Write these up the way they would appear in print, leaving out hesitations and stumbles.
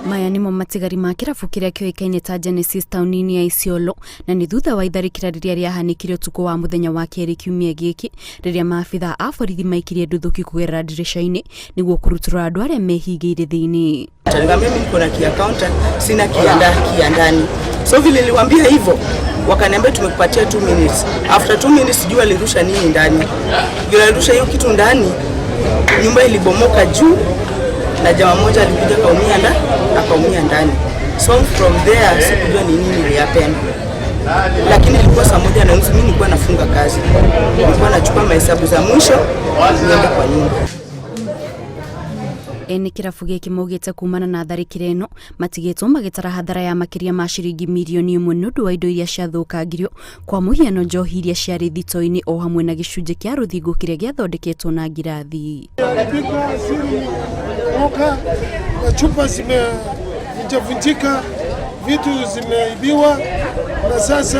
Maya nĩmo matigari ma kĩrabu kĩrĩa kĩoĩkaine ta Genesis taũni-inĩ ya Isiolo, na nĩ thutha wa itharĩkĩra rĩrĩa rĩahanĩkire ũtukũ wa mũthenya wa kerĩ kiumia gĩkĩ, rĩrĩa maabithaa a borithi maikirie nduthũki kũgerera ndirica-inĩ nĩguo kũrutũrũra andũ arĩa mehingĩire thĩinĩ. Nikamwambia mimi niko na key ya counter, sina key ya ndani. So vile niliwaambia hivyo, wakaniambia tumekupatia 2 minutes. After 2 minutes sijui alirusha nini ndani. Vile alirusha hiyo kitu ndani, nyumba ilibomoka juu na jamaa mmoja alikuja akaumia ndani. So from there sikujua ni nini ilihappen. Lakini ilikuwa saa 1:30, mimi nilikuwa nafunga kazi. Nilikuwa nachukua mahesabu za mwisho niende kwa nyumba. Ene kĩrabu gĩkĩ maugĩte kumana na tharĩkĩra ĩno matigĩtwo magĩtara hathara ya makĩria ma ciringi mirioni 1 nĩ ũndũ wa indo iria ciathũkangirio, kwa mũhiano njohi iria ciarĩ thito-inĩ o hamwe na gĩcunjĩ kĩa rũthingo kĩrĩa gĩathondeketwo na ngirathi. Haribika zilimoka na chupa zimevunjavunjika, vitu zimeibiwa, na sasa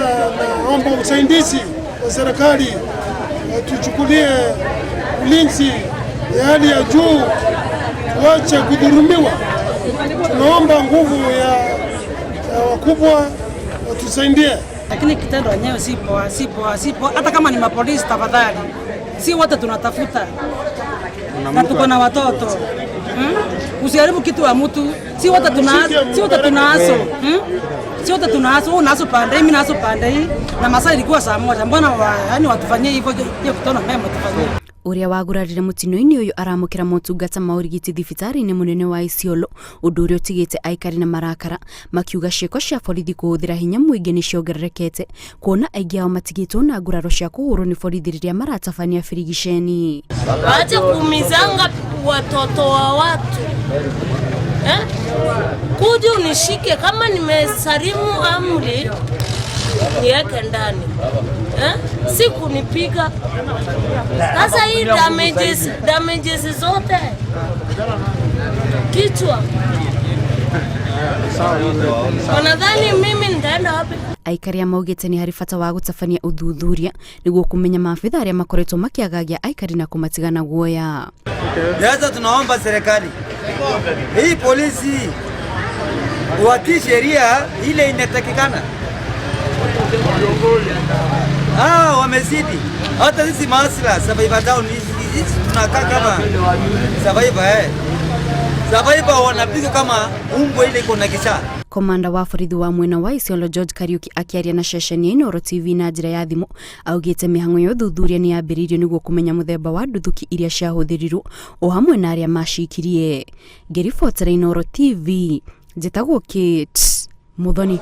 naomba usaidizi wa serikali tuchukulie ulinzi ya hali ya juu, tuache kudhulumiwa. Tunaomba nguvu ya wakubwa watusaidie. Lakini kitendo wenyewe si poa, si poa, si poa. Hata kama ni mapolisi, tafadhali, si wote tunatafuta na tuko na watoto? Usiharibu kitu wa mtu, si wote tunaaso? Si wote tunaaso, wewe unaaso pande hii, mimi naaso pande hii, na masaa ilikuwa saa 1. Mbona yani watufanyie hivyo? Hiyo kitendo mema tufanyie. Ũrĩa wagurarire mũtino-inĩ ũyũ aramũkĩra motungata ma ũrigiti thibitarĩ-inĩ mũnene wa Isiolo, ũndũ ũrĩa ũtigĩte aikari na marakara makiuga ciĩko cia borithi kũhũthĩra hinya mũingĩ nĩ ciongererekete, kuona aingĩ ao matigĩtwo na nguraro cia kũhũrwo nĩ borithi rĩrĩa maratabania birigiceni. Waache kuumizanga watoto wa watu, eh? Kuja unishike kama nimesalimu amri, niweke ndani, eh? Si kunipiga. Sasa hii damages zote kichwa, wanadhani mimi nitaenda wapi? Aikari a maugĩte nĩ harĩ bata wa gũtabania ũthuthuria nĩguo kũmenya maabitha arĩa makoretwo makĩagagia aikari na kũmatiga na guoya. Sasa tunaomba serikali hii, polisi watii sheria ile inatakikana. Ah, wamezidi. Hata sisi mahustler Survivor Town hizi tunakaa kama survivor eh. Survivor wanapiga kama umbwa ile iko na kichaa. Komanda wa borithi wa mwena wa Isiolo George Kariuki akĩaria na ceceni ya Inooro TV na njĩra ya thimũ augĩte mĩhang'o ya ũthuthuria nĩ yambĩrĩirio nĩguo kũmenya mũthemba wa nduthũki iria ciahũthĩrirwo o hamwe na arĩa macikirie. Ngĩribotera Inooro TV, njĩtagwo Kate Muthoni.